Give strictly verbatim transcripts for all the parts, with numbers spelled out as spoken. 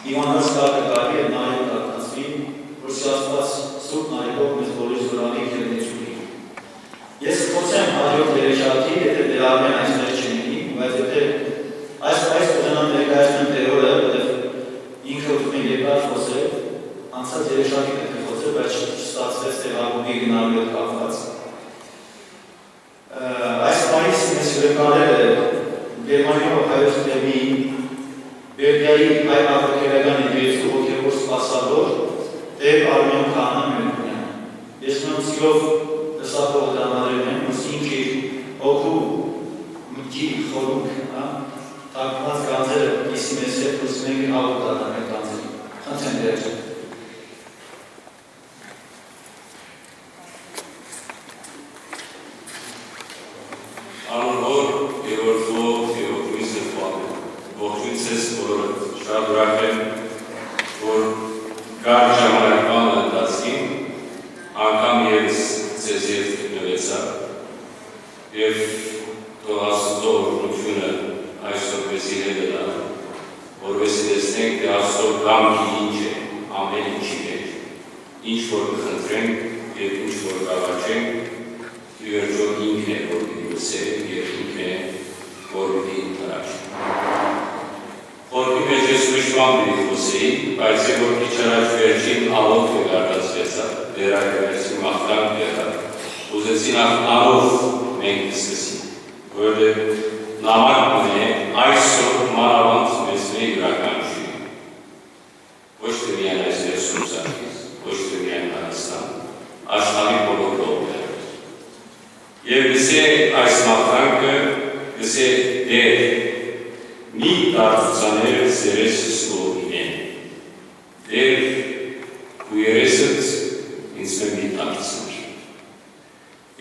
Իմ անոր կարգը կարելի է նայել կաթնածուին, որ Սիացված Սուրբ Նարեկով մեզ բոլորիս զորավի գերնեցուկի։ Ես կխոցեմ հաջորդ երեշաթի, եթե ներառվեն այստեղ չլինի, բայց եթե այս պայս կուզենամ ներկայացնեմ Տէրորը, որտեղ ինքը ուզում է երկար խոսել, անցած երեշաթի պետք է խոսել, բայց չստացվեց Տեր Յակոբի գնալու հետ կապված։ Ը, այս պայս մեզ հյուրընկալել է Գերմանիոյ հայոց թեմի Բելգիայի հայ արտաքերական եկեղեցու հոգեւոր սպասաւոր Տեր Արմէն Քահանա Մելքունեան։ Ես նոր սիրով ըսախով տրամադրել եմ, որ ինքը իր հոգու մտքի խորունկ, հա, թաքնած գանձերը կիսի մեզ հետ, որ մենք հաղորդանանք այդ գանձերին։ Խնդրեմ դերձ։ Անոր հոր եւ որդւոյ եւ հոգւոյն սրբուան։ Ողջույն ձեզ բոլորը, շատ ուրախ եմ, որ կար ժամանակման ընթացքին անգամ եւս ձեզ հետ գտնուեցայ, եւ թող Աստուծոյ օրհնութիւնը այսօր մեզի հետ ըլլայ, որպեսզի տեսնենք թէ Աստուծոյ կամքը ինչ է ամէն ինչի մէջ, ինչ որ կը խնդրենք եւ ինչ որ կ'աղաչենք, ի վերջոյ ինքն է որ պիտի լսէ եւ ինքն է որ պիտի ընդառաջի։ Խորհրդի մէջ ես ուրիշ բան պիտի խօսէի, բայց եւ որ քիչ առաջ վերջին աղօթքը կ'արտասուեցայ, Տէր Յակոբոսի մաղթանքը եղաւ, ուզեցի նախ անով մենք կ'սկսենք, որովհետեւ նամակ մը է այսօր մանաւանդ մեզմէ իւրաքանչիւր։ Ոչ թէ միայն այս ներսում Սարգիս, ոչ թէ միայն Հայաստան, աշխարհի բոլոր կողմերը։ Եւ կ'ըսէ այս մաղթանքը, կ'ըսէ. «Տէր, մի դարձուցանէր զերեսս քու հոգիներէն։ Տէր, քու երեսդ ինծմէ մի դարձնէր»։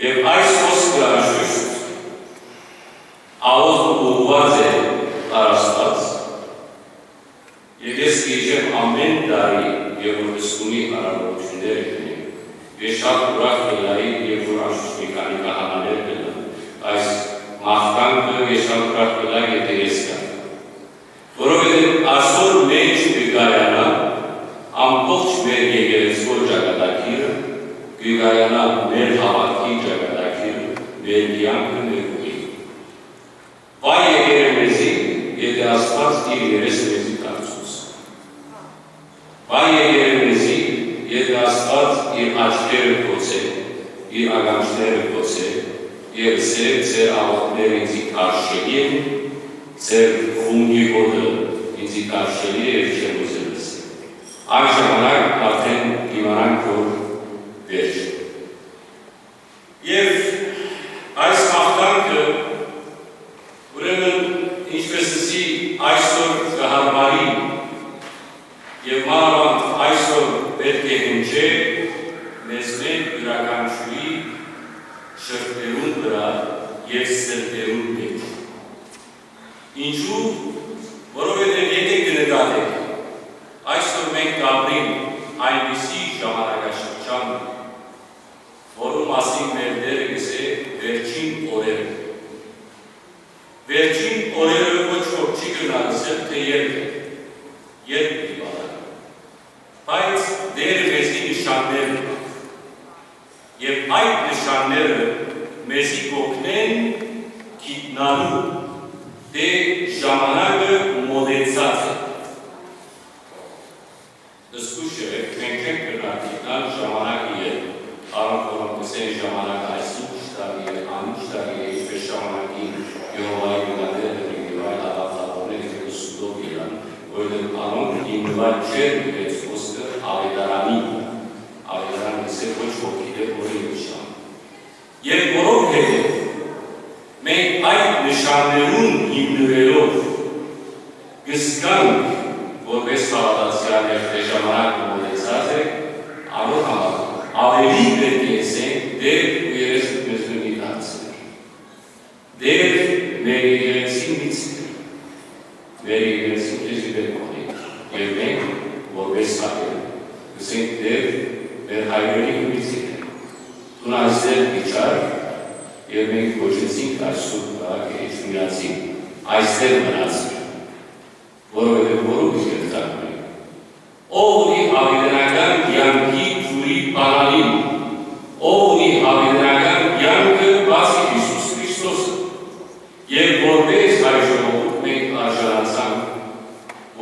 Եւ այս խօսքը անշուշտ աղօթքը ուղղուած է առ Աստուած, եւ ես կ'իջեմ ամէն տարի, եւ որ Պսակէ արարողութիւնները կ'ընեմ, ես շատ ուրախ կ'ըլլայի, եւ որ անշուշտ մի քանի քահանաներ կ'ըլլան այս մաղթանքը, ես շատ ուրախ կ'ըլլայի, եթէ ես գայ։ Որովհետեւ այսօր մէջ կը կայանայ ամբողջ մեր եկեղեցւոյ ճակատագիրը, կը կայանայ մեր հաւատքին ճակատագիրը, մեր կեանքը, մեր ուղին։ Վայ եկերէ մեզի, եթէ Աստուած իր երեսը մեզի դարձուց։ Վայ եկերէ մեզի, եթէ Աստուած իր աչքերը գոցէ, իր ականջները գոցէ, եւ ըսէ. «Ձեր աղօթքները ինծի քարշելի են, ձեր խունկի հոտը ինծի քարշելի է, եւ չեմ ուզեր լսել»։ Այն ժամանակ արդէն կ'իմանանք, որ վերջ է։ Եւ այս մաղթանքը, ուրեմն, ինչպես ըսի, այսօր կը յարմարի եւ մանաւանդ այսօր պէտք է հնչէ մեզմէ իւրաքանչիւրի շրթերուն վրայ եւ սրտերուն մէջ։ Ինչու՞, որովհետեւ եթէ կը նկատեք, այսօր մենք կ'ապրենք այնպիսի ժամանակաշրջան, որու մասին մեր Տէրը կ'ըսէ վերջին օրերը։ Վերջին օրերը ոչ ոք չի կրնար ըսել թէ երբ է, երբ պիտի պատահի։ Բայց Տէրը մեզի նշաններ մը, եւ այդ նշանները մեզի կ'օգնեն գիտնալու թէ ժամանակը մօտեցած է։ Զգուշ եղէք, մենք չենք կրնար գիտնալ ժամանակը երբ։ Անոնք, որոնք կ'ըսեն ժամանակը այս ինչ տարի է, անիչ տարի է, ինչպես ժամանակին Եհովայի վկայները եւ այլ աղաւտավորները, եթէ սուտով ելան, որովհետեւ անոնք հիմնուած չէր իրենց խօսքը աւետարանին, աւետարան գսէ ոչ ոք գիտէ որը եւ ժամը։ Եւ որովհետեւ մենք այդ նշաններուն հիմնուելով կ'զգանք, որպէս հաւատացեալներ, թէ ժամանակը մօտեցած է, անոր համար աւելի պէտք է ըսենք. «Տէր, քու երեսդ մեզմէ մի դարձնէր»։ Տէր, մեր եկեղեցին մի ձգեր, մեր եկեղեցին քեզի պէտք ունի, եւ մենք, որպէս հայեր, կ'ըսենք. «Տէր, մեր հայրենիքը մի ձգեր, դուն այստեղ իջար, եւ մենք կոչեցինք այս սուրբ քաղաքը, Էջմիածին, այստեղ մնացիր, որովհետեւ որո՞վ կ'երթանք մենք,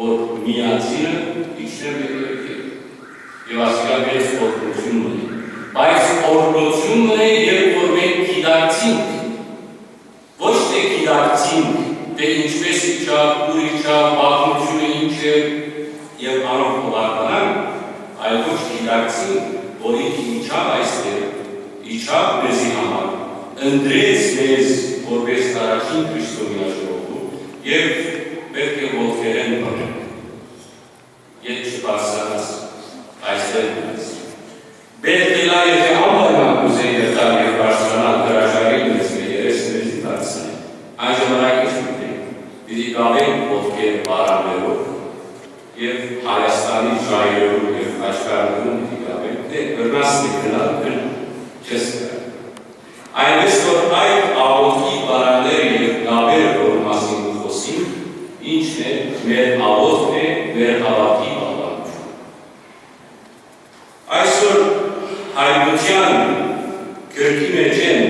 որ միածինը իջնէ մեր երկիրը։ Եւ ասիկա մեծ օրհնութիւն մըն է։ Բայց օրհնութիւն մըն է, երբ որ մենք գիտակցինք, ոչ թէ գիտակցինք, թէ ինչպէս իջաւ, ուր իջաւ, պատմութիւնը ինչ է, եւ անոր խոհարկանանք, այլ ոչ գիտակցինք, որ ինք իջաւ այստեղ, իջաւ մեզի համար, ընտրեց մեզ որպէս առաջին քրիստոնեայ ժողովուրդ, եւ պէտք է ոտքերէն բռնենք, եթէ չբարձրանաս, այստեղ մնաս։ Պէտք է լայ, եթէ անպայման կ'ուզէ երթալ եւ բարձրանալ, հրաժարի մեզմէ, երեսը մեզի բարձրացնէ։ Այն ժամանակ ինչ պիտի, պիտի կապենք ոտքեր պարաններով եւ Հայաստանի ժայռերուն եւ խաչքարներուն պիտի կապենք, թէ բռնաս մը գնալ, գնա, չես գնալ։ Այնպէս որ այդ աղօթքի պարանները եւ կապերը, որ մասին կը խօսին, ինչն է, մեր աղօթքն է, մեր հաւատքի պահպանութիւնը։ Այսօր հայկութեան գրքի մէջ են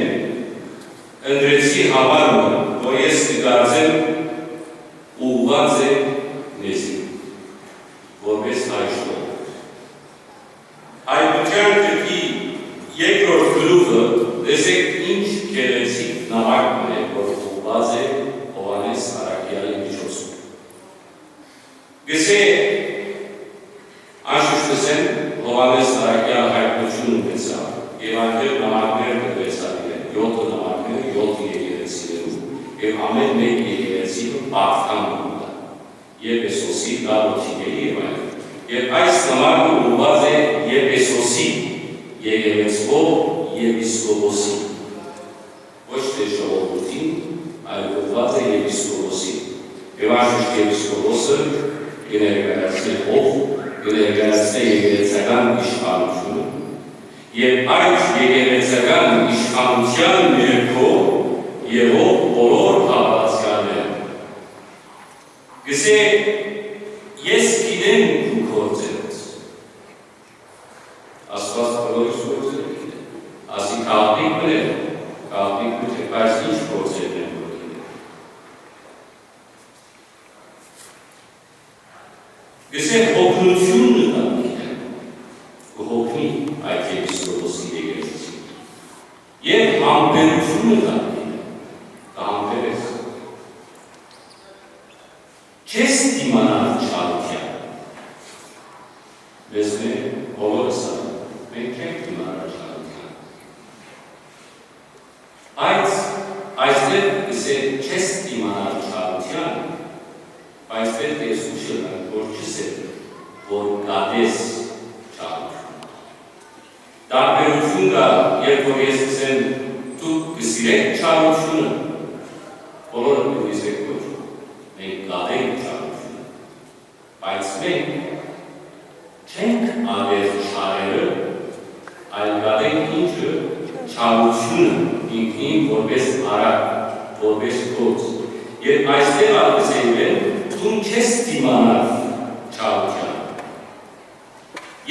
ընտրեցի համար մը, որ ես կը կարծեմ ուղղուած է մեզի, որպէս հայ ժողովուրդ։ Հայկութեան գրքի երկրորդ գլուխը, տեսեք ինչ գեղեցիկ նամակ մը է, որ ուղղուած է Յովհաննէս Առաքեալի միջոցով։ Գսէ, անշուշտ կ'ըսեմ, Յովհաննէս Առաքեալ հայտնութիւն ունեցաւ եւ այնտեղ նամակներ տրուեցաւ իրեն, եօթը նամակներ, եօթը եկեղեցիներու, եւ ամէն մէկ եկեղեցի պատգամ կու տայ, Եփեսոսի, Լաոդիքէի եւ այլն։ Եւ այս նամակը ուղղուած է Եփեսոսի եկեղեցւոյ եպիսկոպոսին, ոչ թէ ժողովուրդին, այլ ուղղուած է եպիսկոպոսին։ Եւ անշուշտ եպիսկոպոսը կը ներկայացնէ ո՞վ, կը ներկայացնէ եկեղեցական իշխանութիւնը, եւ այդ եկեղեցական իշխանութեան ներքո եղող բոլոր հաւատացեալները։ Գսէ, ես գիտեմ քու գործերդ։ Աստուած բոլորիս գործերը գիտէ։ Ասի գաղտնիք մը է, գաղտնիք մը չէ, բայց ինչ գործերն են որ գիտէ։ Գսէ, հոգնութիւնը տայ գիտեմ, կը հոգնի այդ եպիսկոպոսի եկեղեցին։ Եւ համբերութիւնը տայ գիտեմ, կը համբերես։ Չես դիմանար չարութեան։ Մեզմէ բոլորս ալ, մենք չենք դիմանար չարութեան։ Բայց այստեղ կսէ չես դիմանար չարութեան, բայց պէտք է զգուշ ըլլանք, որ չըսենք, որ կատես չարութիւնը։ Տարբերութիւն կայ, երբ որ ես կ'ըսեմ, դուք կը սիրէք չարութիւնը, բոլորը պիտի ըսեն, ոչ, մենք կատենք չարութիւնը, բայց մենք չենք ատեր չարերը, այլ կատենք ինչը, չարութիւնը ինքնին որպէս արարք, որպէս գործ։ Եւ այստեղ ալ կ'ըսեն իրեն, դուն չես դիմանար չարութեան։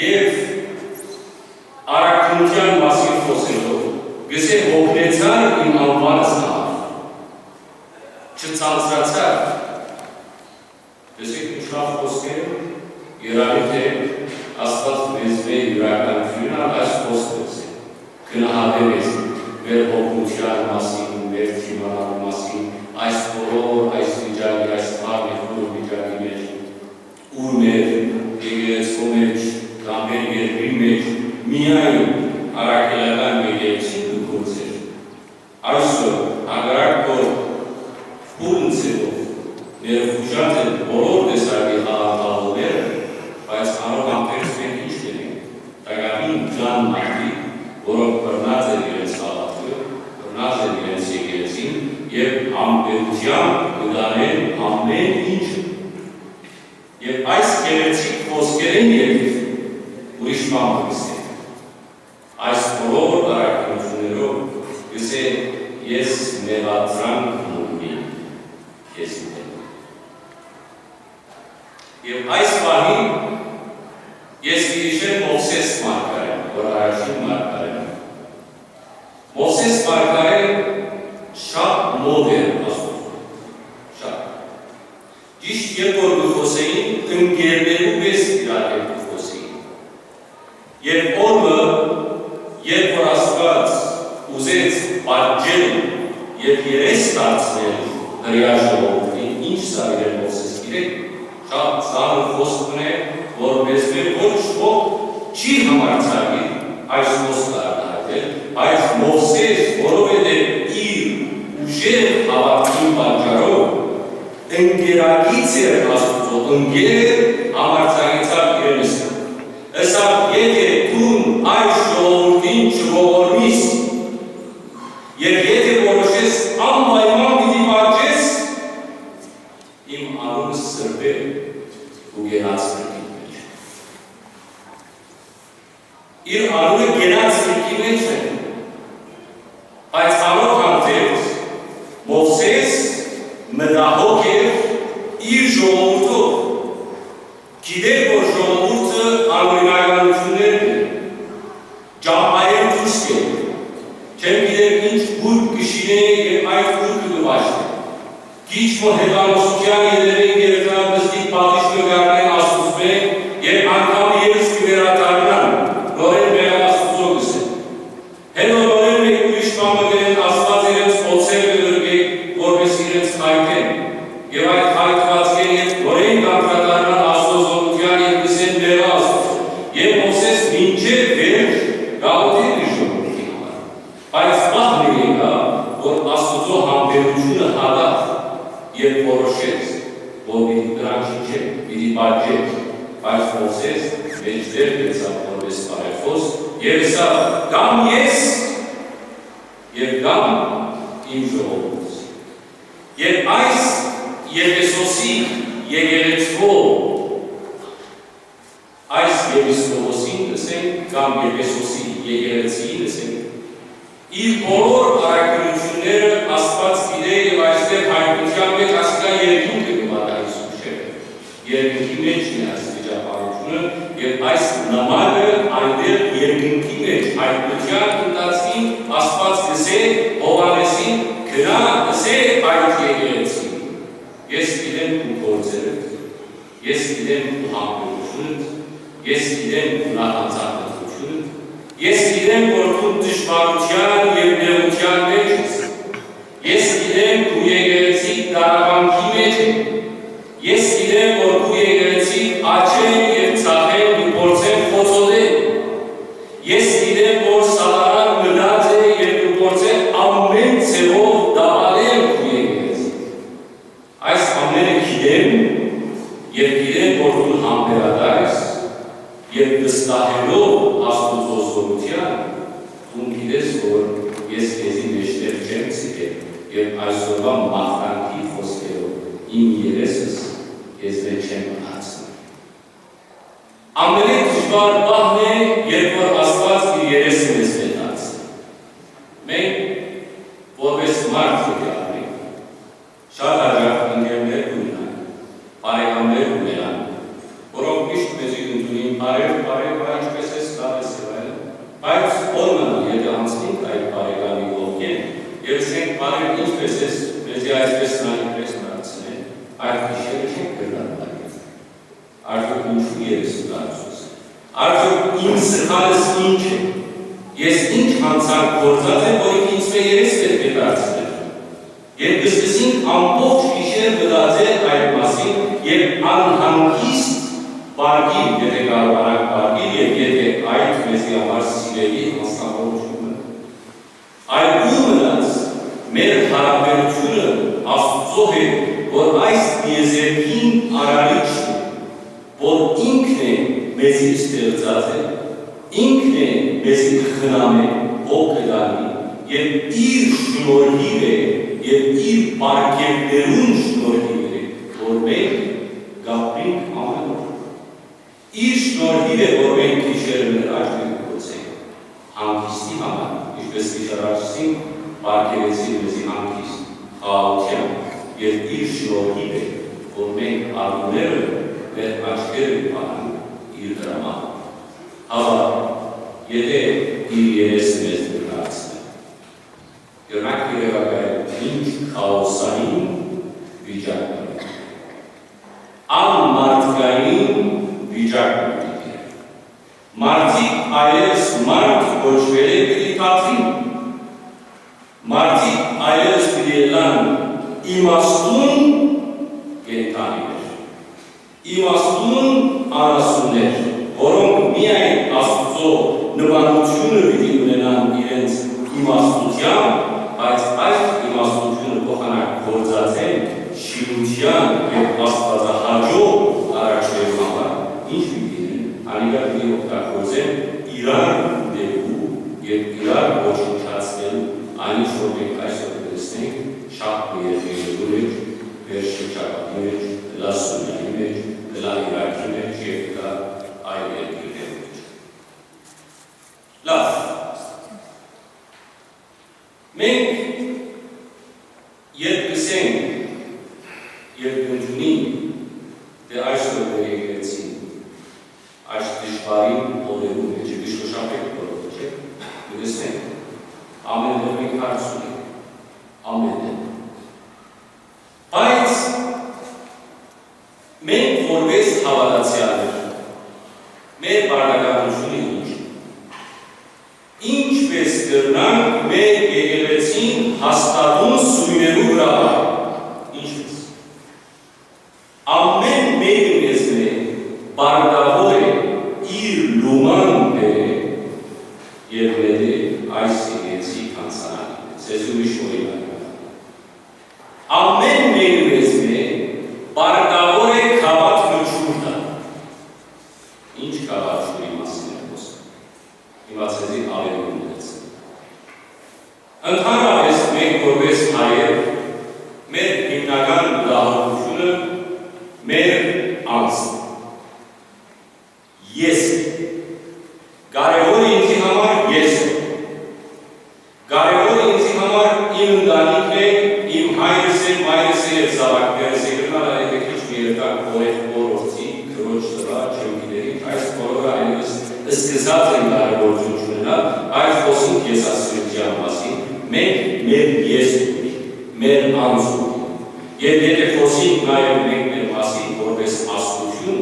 Եւ առաքինութեան մասին խօսելով, կ'ըսէ, հոգնեցար իմ անուանս համար, չցանցրացար։ Տեսեք, ինչ լաւ խօսքեր, երանի թէ Աստուած մեզմէ իւրաքանչիւրին ալ այս խօսքը ըսէ, գնահատել ես մեր հոգնութեան մասին, մեր դիմանալու մասին, այս բոլոր, այս վիճակի, այս թարմ եւ խուլ վիճակի մէջ, ուր մեր եկեղեցու մէջ, կամ մեր երկրի մէջ միայն առաքելական եկեղեցին կը գործէր։ Այսօր, հակառակ որ խուլ ձեւով ներխուժած են բոլոր տեսակի աղանդավուրները, բայց անոր հանդերձ մենք ինչ կ'ընենք, տակաւին կան մարդիկ, որոնք բռնած են իրենց հաւատքը, բռնած են իրենց եկեղեցին եւ անպետութեամբ կը տանեն ամէն ինչը։ Եւ այս գեղեցիկ խօսքերէն ետք ուրիշ բան կ'ըսեմ։ Այս բոլոր առաքինութիւններով կ'ըսէ, ես մեղադրանք մուննի քեզի դէմ։ Եւ այս պահին ես կ'հիշեմ Մովսէս մարգարէին, որ առաջին մարգարէն է։ Մովսէս մարգարէ շատ մոտ էր Աստուծուն, շատ։ Ճիշդ երբ որ կը խօսէին, ընկերներու պէս իրար հետ կը խօսի։ Եւ օր մը, երբ որ Աստուած ուզեց պատժել եւ երես դարձնել հրեայ ժողովուրդին, ինչ ըսաւ իրեն Մովսէս, գիտէք, շատ ծանր խօսք մըն է, որ մեզմէ ոչ ոք չի համարձակիր այս խօսքը արտայայտել, բայց Մովսէս, որովհետեւ իր ուժեղ հաւատքին պատճառով, ընկերակից էր Աստուծոյ, ընկեր, համարձակեցաւ իրեն ըսել։ Ըսաւ. «Եթէ դուն այս ժողովուրդին չողորմիս, եւ եթէ որոշես անպայման պիտի պատժես, իմ անունս սրբել ու կենաց կրկին մէջ»։ Իր անունը կենաց կրկին մէջ է, բայց անոր հանդերձ Մովսէս մտահոգ էր իր ժողովուրդով։ Գիտէր, որ ժողովուրդը անօրինականութիւններ կ'ընէ, ճամբայէն դուրս կ'ելլէ։ Չեմ գիտեր ինչ բուրկ կը շինէ եւ այդ բուրկը կը պաշտէ։ Քիչ մը հեւանոսութեան ետեւէն կ'երթան, պզտիկ պատիժ կը կառնեն Աստուծմէ եւ անգամ եւս կը վերադառնան նորէն մեղան Աստուծոյ, կ'ըսեն։ Հետո նորէն մէկ ուրիշ բան մը կ'ընեն, Աստուած իրենց օձեր կը ղրկէ, որպէս իրենց խայթեն։ Եւ այդ խայթուածքէն երբ նորէն կ'անդրադառնան Աստուծոյ զօրութեան եւ կ'ըսեն. «Մեղա Աստուծոյ»։ Եւ Մովսէս մինչեւ վերջ կ'աղօթէ իր ժողովուրդին համար։ Բայց պահ մը եկաւ, որ Աստուծոյ համբերութիւնը հատաւ եւ որոշեց, որ պիտի կնաչիչէ, պիտի պատժէ, բայց Մովսէս մէջտեղ գցաւ որպէս բարեխօս եւ ըսաւ. «Կամ ես, եւ կամ իմ ժողովուրդս»։ Եւ այս Եփեսոսի եկեղեցւոյ, այս եպիսկոպոսին, ըսենք, կամ Եփեսոսի եկեղեցիին, ըսենք, իր բոլոր առաքինութիւնները Աստուած գիտէ եւ այստեղ յայտնութեան մէջ ասիկա երկինքը կը պատահի սուրճերը։ Երկինքի մէջ է այս վիճակայութիւնը եւ այս նամակը այնտեղ երկինքի մէջ յայտնութեան ընթացքին Աստուած կ'ըսէ Յովհաննէսին. «Գնա, ըսէ այդ եկեղեցին. ես գիտեմ քու գործերը, ես գիտեմ քու համբերութիւնդ, ես գիտեմ քու նախանձախնդրութիւնդ, ես գիտեմ որ դու դժուարութեան եւ նեղութեան մէջ ես, ես գիտեմ քու եկեղեցի տարապանքի մէջ է, ես գիտեմ որ քու եկեղեցի աջեն եւ ձախեն կը փորձեն խոցոտել, ես գիտեմ որ Սատանան մտած է եւ կը փորձէ ամէն ձեւով տապալել քու եկեղեցին»։ Այս ամէնը գիտեմ եւ գիտեմ որ դու համբերատար ես եւ վստահելով Աստուծոյ զօրութեան, դուն գիտես որ ես քեզի մէջտեղ չեմ ձգեր եւ այսօրուան մաղթանքի խօսքերով իմ երեսս քեզմէ չեմ հարցնի։ Ամենէն դժուար պահն է, երբ որ Աստուած իր երեսը մեզմէ դարձնի։ Մենք որպէս մարդ պիտի ապրենք։ Շատ հաճախ ընկերներ կ'ունենանք, բարեկամներ կ'ունենանք, որոնք միշտ մեզի կ'ընդունին. «Բարեւ, բարեւ, ա, ինչպէս ես, լաւ ես» եւ այլն։ Բայց օրնան, եթէ անցնենք այդ բարեկամի կողքէն եւ ըսենք. «Բարեւ, ինչպէս ես», մեզի այսպէս նայ, ինչպէս դարձնեն, այդ գիշերը չենք կրնար բարեւ։ Արդյոք ինչու երես դարձուց։ Արդյոք իմ սխալս ինչ է։ Ես ինչ յանցանք գործած եմ, որ ինձ մէ երես պէտք է դարձնել։ Երբ կ'սկսենք ամբողջ գիշեր մտածել այդ մասին եւ անհանգիստ պառկիլ, եթէ կարողանանք պառկիլ եւ եթէ այդ մեզի համար սիրելի անձնավորություն մնա։ Այլ ո՞ւր մնաց մեր յարաբերութիւնը Աստուծոյ հետ, որ այս տիեզերքին արարիչն է, որ ինքն է մեզի ստեղծած է, ինքն է մեզի կը խնամէ, հոգ կը տանի, եւ իր շնորհիւ է, եւ իր պարգեւներուն շնորհիւ է, որ մենք կ'ապրենք ամեն օր։ Իր շնորհիվ է, որ մենք գիշերը մեր աչքերը կկոցենք հանգիստի համար, ինչպես գիշերակցին պարգեւեցին մեզի հանգիստ, խաղաղութեան, եւ իր շնորհիվ է, որ մենք արթունները մեր աչքերը կպահանք իր դրամատը։ Հապա, եթե իր երեսը մեզ դրնարցնի, կրնակ երևակայել ինչ քաոսային վիճակ մը։ Անմարդկային կոչուելէ պիտի դադրին։ Մարդիկ այլեւս պիտի ըլլան իմաստուն կենդանիներ, իմաստուն անասուններ, որոնք միայն Աստուծոյ նմանութիւնը պիտի ունենան իրենց իմաստութեան, բայց այդ իմաստութիւնը փոխանակ գործածեն շինութեան եւ աստուածահաճոյ առարժներու համար, ինչ պիտի լինի, անիկա պիտի օգտագործեն իրար ուտելու եւ իրար ոչնչացնելու, այն ինչ որ մենք այսօր կտեսնենք շատ մը երկիրներու մէջ, մեր շրջապատի մէջ, լսումների մէջ, լա Իրաքի մէջ եւ լա այլ երկիրներու մէջ։ Լավ։ Մենք երբ կսենք, երբ կընդունենք, թէ այսօր մեր եկեղեցին այս դժվարին օրերու մէջ, կշոշափենք բոլորը, չէ՞, կտեսնենք, ամէն տեղ մենք հարց ունենք, ամէն տեղ։ Բայց մենք որպէս հաւատացեալներ, մեր պարտականութիւնը ինչ է։ Ինչպէս կրնանք մեր եկեղեցին հաստատուն սոյներու վրայ։ Ինչպէս։ Ամէն մէկը մեզմէ պարտաւոր է իր լուման բերել եւ նետել այս եկեղեցի կենսանալին։ Ձեզ ուրիշ օրինակ կը տամ։ Ամէն մէկը մեզմէ պարտաւոր է գաւաթ մը ջուր տալ։ Ինչ գաւաթ ջուրի մասին է խօսքը։ Հիմա ձեզի աւելի մտածել։ Ընդհանրապէս մենք որպէս հայեր, մեր հիմնական մտահոգութիւնը մեր անձն է։ Ես։ Կարեւոր է ինձի համար ես։ Կարեւոր է ինձի համար իմ ընտանիքն է, իմ հայրս է, մայրս է եւ զաւակներս է, կրնան ալ եթէ քիչ մը երթան օրէ-, օրորցի, քրոջ տղայ, չեմ գիտեր ինչ, այս բոլորը այլեւս սկսած են կարեւորութիւն չունենալ, բայց խօսենք եսասիրութեան մասին, մենք մեր ես ունենք, մեր անձ ունենք։ Եւ եթէ խօսենք նաեւ մենք մեր մասին որպէս ազգութիւն,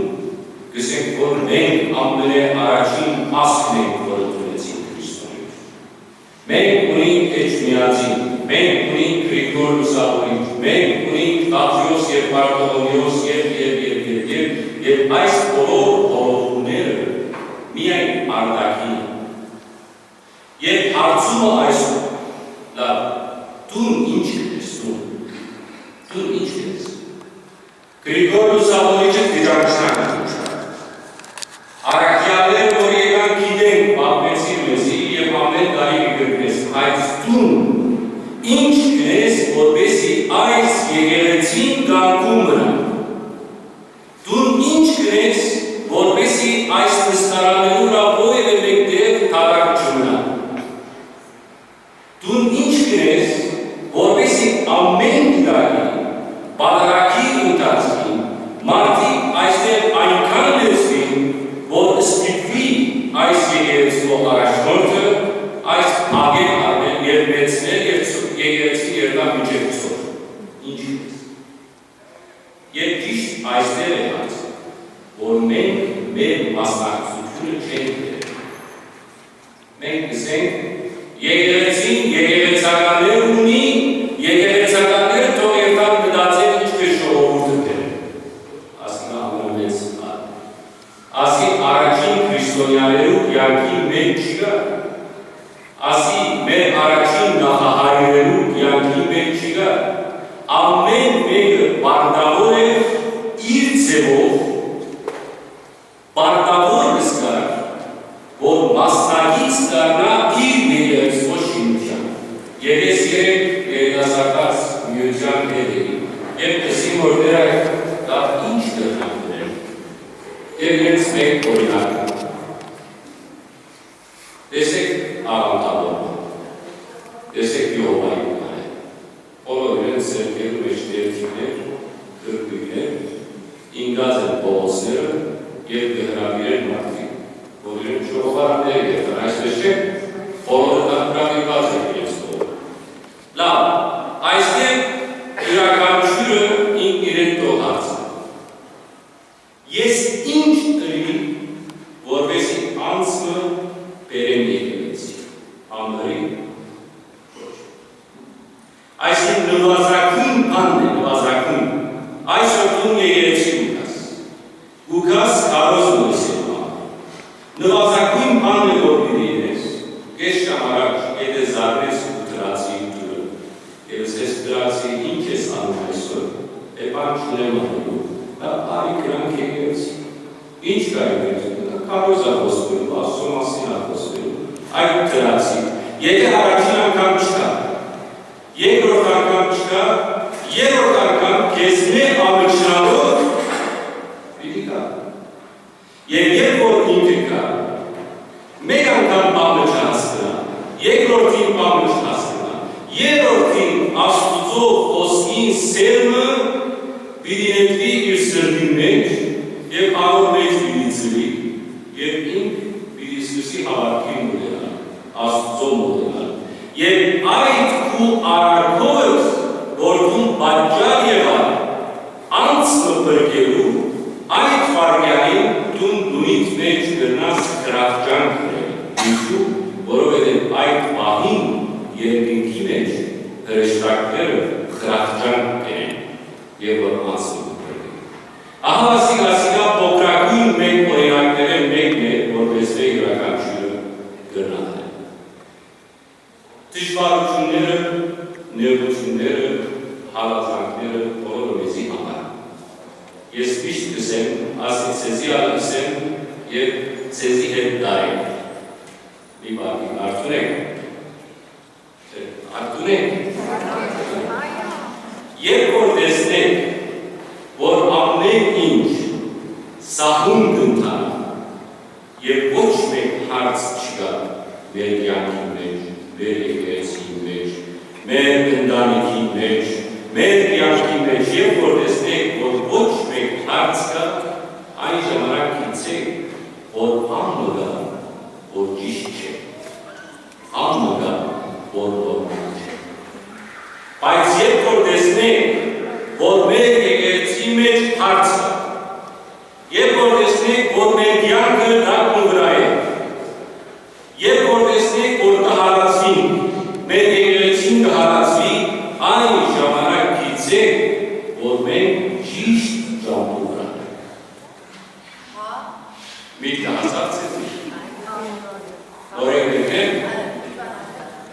կ'ըսենք, որ մենք ամենաառաջին ազգն ենք, որ ընդունեցինք Քրիստոսի։ Մենք ունենք Էջմիածին, մենք ունենք Գրիգոր Լուսավորիչ, մենք ունենք Թադէոս եւ Բարթողոմէոս եւ, եւ, եւ, եւ, եւ, եւ այս բոլոր հովովները միայն արտաքին են։ Եւ հարցումը այսօր, լավ, դուն ինչ կ'ընես, դուն, դուն ինչ կ'ընես։ Գրիգոր Լուսավորիչը դիճանչնանք։ Առաքեալներ, որ եկան, գիտենք, պատմեցին մեզի եւ ամէն տարի կը կրկնես, բայց դուն ինչ կ'ընես, որպէսզի այս եկեղեցին կանգուն մնայ։ Դուն ինչ կ'ընես, որպէսզի այս նստարաններու վրայ որեւէ մէկ տեղ դատարկ չմնայ։ Դուն ինչ կ'ընես, որպէսզի ամէն կիրակի, պատարագի ընթացքին, մարդիկ այստեղ այնքան լեցուին, որ ստիպուի այս եկեղեցւոյ առաջնորդը այս փակէն առնել եւ վերցնել եւ ցո-, եկեղեցին երթայ մինչեւ ցոր։ Ինչ կ'ընես։ Եւ ճիշդ այստեղ է հարցը, որ մենք մեր մասնակցութիւնը չենք բերել։ Մենք կ'ըսենք, եկեղեցին եկեղեցականներ ունի, եկեղեցականները թող երթան մտածեն ինչպէս ժողովուրդը բերել։ Ասիկա ամենամեծ ալ-, ասի առաջին քրիստոնեաներու կեանքին մէջ չի գա, ասի մեր առաջին նախահայրերու կեանքին մէջ չի գա, ամէն մէկը պարտաւոր է իր ձեւով պարտաւոր կ'ըսկար, որ մասնակից դառնայ իր եկեղեցւոյ շինութեան։ Եւ ես երեկ երիտասարդաց միութեան հետ էի, եւ կ'ըսին, որ դեռ այդ դա ինչ կրնան դնել։ Եւ իրենց մէկ օրինակ։ Տեսեք աղանդավորը, տեսեք Եհովայի մտայը։ Բոլոր իրենց ձեռքերու մէջ թերթիկներ, գրկոյններ, ինկած են փողոցները եւ կը հրաւիրեն մարդիկ, որ իրենց ժողովարանները երթան, այսպես չէ՞։ Բոլորը տան հրաւիրուած են իրենց կողմը։ Լավ, այսինքն յուրաքանչիւրը ինքն իրեն թող հարցնի։ Ես ինչ ըրի, որպէսզի անձը բերեմ եկեղեցի։ Քարոզ մը ըսել մը։ Նուազագոյն բանն է որ պիտի ինես, կէս ժամ առաջ, եթէ զարնես ու դրացի ջուրը, եւ ըսես դրացի, ինչ ես անում այսօր, է բան չունեմ անելու, դա բարի կրանք է եղած։ Ինչ կա եղած, քարոզ ա խոստում, Աստծո մասին ա խոստում, այդ դրացի, եթէ առաջին անգամ չկա, երկրորդ անգամ չկա, երրորդ անգամ քեզմէ ամիջնալով պիտի գայ։ Եւ երբ որ ինքը գայ, մէկ անգամ բանը չհասկնայ, երկրորդին բանը չհասկնայ, երրորդին Աստուծոյ խօսքին սերմը պիտի նետուի իր սրտին մէջ եւ անոր մէջ պիտի ծլի, եւ ինք պիտի սկսի հաւատքին մօտենալ, Աստուծոյ մօտենալ։ Եւ այդ քու արարքովդ, որ դուն պատճառ եղան անձ մը փրկելու, այդ վայրկեանին դուն տունիդ մէջ կրնաս խրախճանք ընել։ Ինչու՞, որովհետեւ այդ պահին երկնքի մէջ հրեշտակները խրախճանք կ'ընեն, եւ որ անձ մը փրկեն։ Ահա ասիկա, ասիկա փոքրագոյն մէկ օրինակներէն մէկն է, որպէս թէ իւրաքանչիւրը կրնայ։ Դժուարութիւնները, նեղութիւնները, հալածանքները բոլորը մեզի համար։ Ես միշտ կ'ըսեմ, ասի ձեզի ալ ըսեմ եւ ձեզի հետ տարեք։ Մի բան, արթուն եք։ Արթուն եք։ Երբ որ տեսնեք, որ ամեն ինչ սահուն կ'ընթանայ, եւ ոչ մէկ հարց չկայ մեր կեանքին մէջ, մեր եկեղեցին մէջ, մեր ընտանիքին մէջ, մեր կեանքին մէջ, երբ որ տեսնենք, որ ոչ մէկ հարց կայ, այն ժամանակ գիտցէք, որ ան մը կայ, որ ճիշդ չէ, ան մը կայ, որ նորմալ չէ։ Բայց երբ որ տեսնենք, որ մեր եկեղեցին մէջ հարց կայ, երբ որ տեսնենք, որ մեր կեանքը դակն վրայ է, երբ որ տեսնենք, որ կը հալածվին, մեր եկեղեցին կը հալածվի, այն ժամանակ գիտցէք, որ մենք ճիշդ ճամբու վրայ ենք։ Միտքը հասած է։ Նորեն եկեք։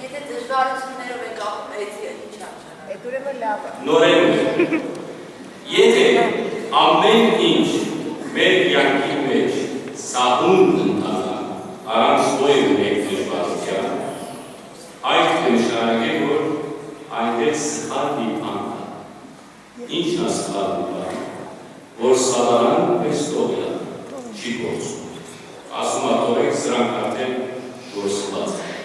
Եթե դժվարություններով եք ապրեցի, ինչ անջանակ։ Այդ ուրեմն լավ է։ Նորեն եկեք։ Եթէ ամեն ինչ մեր կեանքի մէջ սահուն ընթանայ, առանց որեւէ մէկ դժվարութեան, այդ կը նշանակէ, որ այնտեղ սխալ մի բան կայ։ Ի՞նչն ա սխալ մի բան, որ Սատանան մեզ տողեալ չի գործում։ Ասում ա, թողեք, սրանք արդեն գործուած են։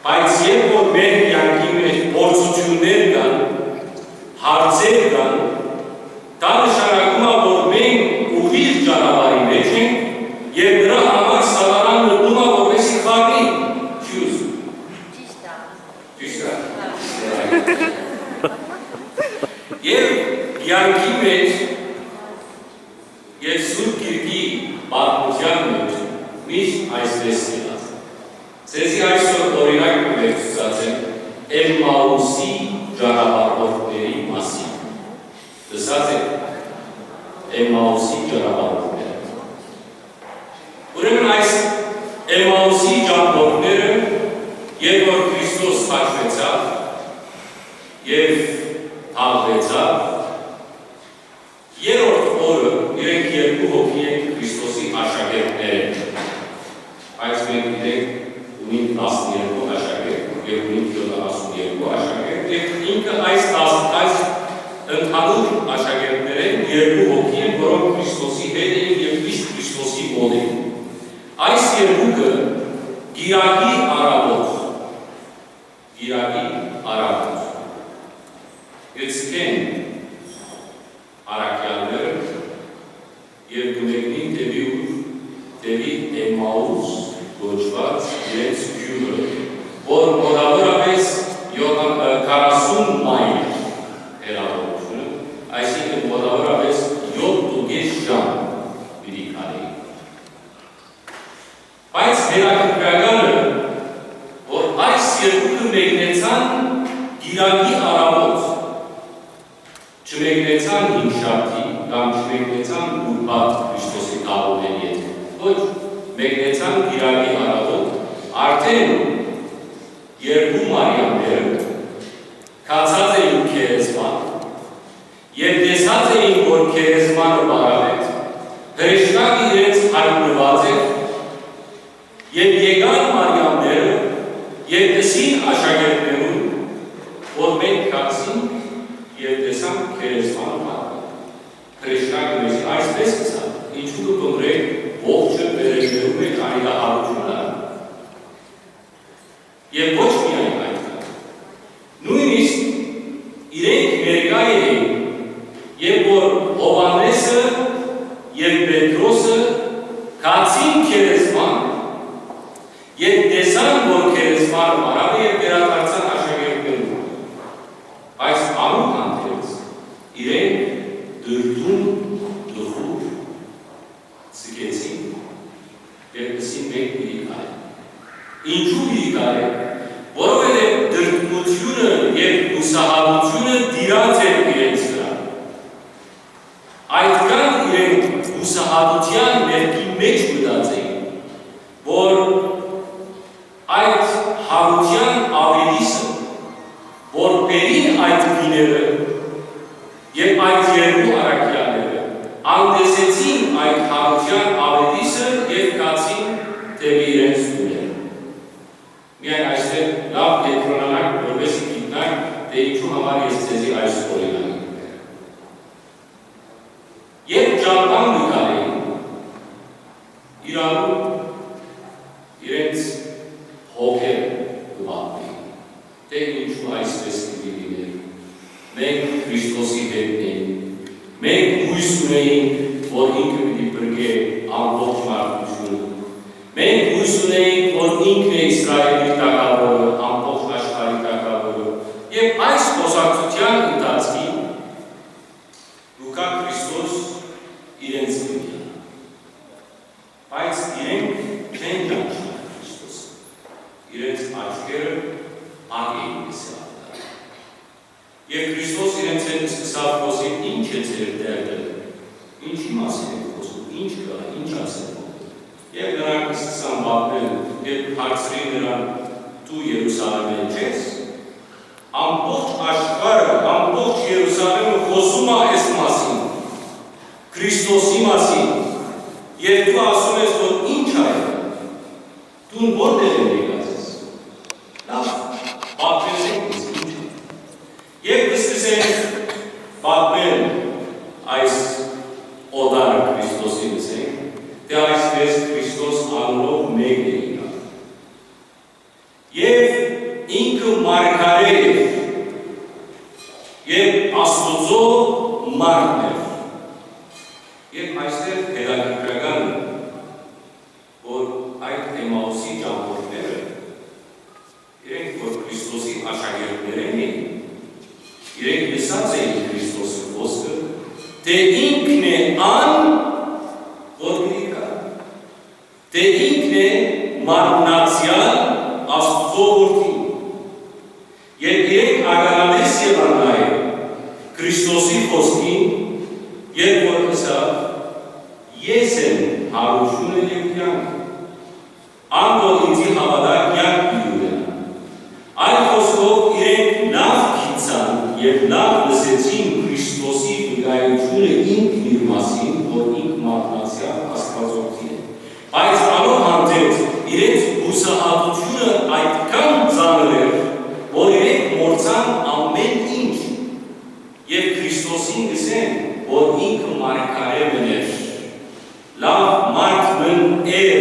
Բայց երբ որ մեր կեանքի մէջ փորձութիւններ կան, հարցեր կան, դա նշանակում է, որ մենք ուղիղ ճանապարհի մէջ ենք եւ նրա համար Սատանան մտնում է, որպեսզի խառնի։ Չի ուզում։ Ճիշդ է։ Ճիշդ է։ Հա։ Եւ կեանքի մէջ եւ Սուրբ Գիրքի պատմութեան մէջ միշտ այսպէս եղած է։ Ձեզի այսօր օրինակ մը վերցուցած եմ Էմմաուսի ճանապարհորդների մասին։ Լսած եք Էմմաուսի ճանապարհորդները։ Ուրեմն այս Էմմաուսի ճամբորդները, երբ որ Քրիստոս թաքցուեցաւ եւ թաղուեցաւ, երրորդ օրը իրենք երկու հոգի են Քրիստոսի աշակերտներ են։ Բայց մենք գիտենք, ունին տասներկու աշակերտ եւ ունին յոթանասուն երկու աշակերտ, եւ ինքը այս տաս-, այս ընդհանուր աշակերտներէն երկու հոգի են, որոնք Քրիստոսի հետ էին եւ միշտ Քրիստոսի մօտ էին։ Այս երկուքը կիրակի առավոտ, կիրակի առավոտ կցկեն առաքեալները եւ կը մեկնին դէպի ուր, դէպի Էմմաուս կոչուած իրենց գիւղը, որ մօտաւորապէս յոթան-, ը, քառասուն մայլ հեռավորությունը, այսինքն մօտաւորապէս յոթ ու կէս ժամ պիտի քալէին։ Բայց հետաքրքրականը, որ այս երկուքը մեկնեցան կիրակի առավոտ, չմեկնեցան հինգշաբթի կամ չմեկնեցան Պատ Քրիստոսի գալուլէն ետք։ Ոչ, մեկնեցան Կիրակի առաւօտ, արդէն երկու Մարիամները գացած էին գերեզման եւ տեսած էին, որ գերեզմանը վարաւէտ, հրեշտակը իրենց յայտնուած էր, եւ եկան Մարիամները եւ ըսին աշակերտներուն, որ մենք գացինք եւ տեսանք գերեզմանը վարաւէտ։ Հրեշտակը մեզի այսպէս ըսաւ. «Ինչու կը փնտռէք ողջը վերևներու մէջ, անիկա յարութիւն ալ»։ Եւ ոչ միայն այդ, նոյնիսկ իրենք ներկայ էին, երբ որ Յովհաննէսը եւ Պետրոսը գացին գերեզման եւ տեսան, որ գերեզմանը վարաւէ, եւ վերադարձան աշակերտներուն։ Բայց անոր հանդերձ իրենք դրդում տխուր ձգեցին եւ ըսին. «Մենք պիտի գայ»։ Ինչու՞ պիտի գայ։ Որովհետեւ դրդմութիւնը եւ յուսահատութիւնը տիրած էր իրենց վրայ։ Այդքան իրենք յուսահատութեան մեղքի մէջ մտած էին, որ այդ յարութեան աւետիսը, որ բերին այդ կիները եւ այդ երկու առաքեալները, անտեսեցին այդ յարութեան աւետիսը եւ գացին դէպի իրենց տուները։ Միայն այստեղ լաւ կեդրոնանանք, որպեսզի գիտնանք, թէ ինչու համար ես ձեզի այս օրինակը կ'եմ։ Երբ ճամբան կը գալին, իրարու իրենց հոգերը կը պատմեն, թէ ինչու այսպէս պիտի լինէր։ Մենք Քրիստոսի հետ ենք, մենք յոյս ունեինք, որ ինքը պիտի փրկէ ամբողջ մարդկությունը։ Մենք յոյս ունեինք, որ ինքն է Իսրայէլի թագաւորը, ամբողջ աշխարհի թագաւորը։ Եւ այս խօսակցութեան ընթացքին Լուկա Քրիստոս իրենց կը դիանայ։ Բայց իրենք չեն ճանչնար Քրիստոսը։ Իրենց աչքերը ակ էին կը սեւափտան։ Եւ Քրիստոս իրենց հետ սկսաւ խօսիլ. «Ի՞նչ է ձեր դերդը, ինչի՞ մասին եք խօսում, ի՞նչ կայ, ի՞նչ ասեմ»։ Եւ նրանք սկսան պատմել եւ հարցրին նրան. «Դու Երուսաղէմէն չե՞ս»։ Ամբողջ աշխարհը, ամբողջ Երուսաղէմը խօսում է այս մասին, Քրիստոսի մասին, եւ դու ասում ես, որ ի՞նչ է, դուն որտեղ ես եկած ես։ Լաւ, պատմեցեք ինձ, ի՞նչ է։ Եւ կը սկսեն պատմել այս օտար Քրիստոսին, ասենք, թէ այսպէս Քրիստոս անունով մեկն է եկած։ Եւ ինքը մարգարէ էր, եւ Աստուծոյ մարդն էր։ Եւ այստեղ հետաքրքրական է, որ այդ Էմաուսի ճամբորդները, իրենք որ Քրիստոսի աշակերտներէն էին, իրենք լսած էին Քրիստոսի խօսքը, թէ ինքն է ան, որ պիտի գայ, թէ ինքն է մարմնացեալ Աստուծոյ Որդին։ Եւ իրենք ականատես եղան նայ Քրիստոսի խօսքին, երբ որ ըսաւ. «Ես եմ յարութիւնը եւ կեանքը. ան որ ինծի հաւատայ, կեանք պիտի ունենայ»։ Այլ խօսքով, իրենք լաւ գիտցան եւ լաւ լսեցին Քրիստոսի վկայութիւնը ինքն իր մասին, որ ինք մարմնացեալ Աստուածորդին է։ Բայց անոր հանդերձ իրենց յուսահատութիւնը այդքան ծանր էր, որ իրենք մոռցան ամէն ինչ եւ Քրիստոսին կ'ըսեն, որ ինքը մարգարէ մըն էր, լաւ մարդ մըն էր,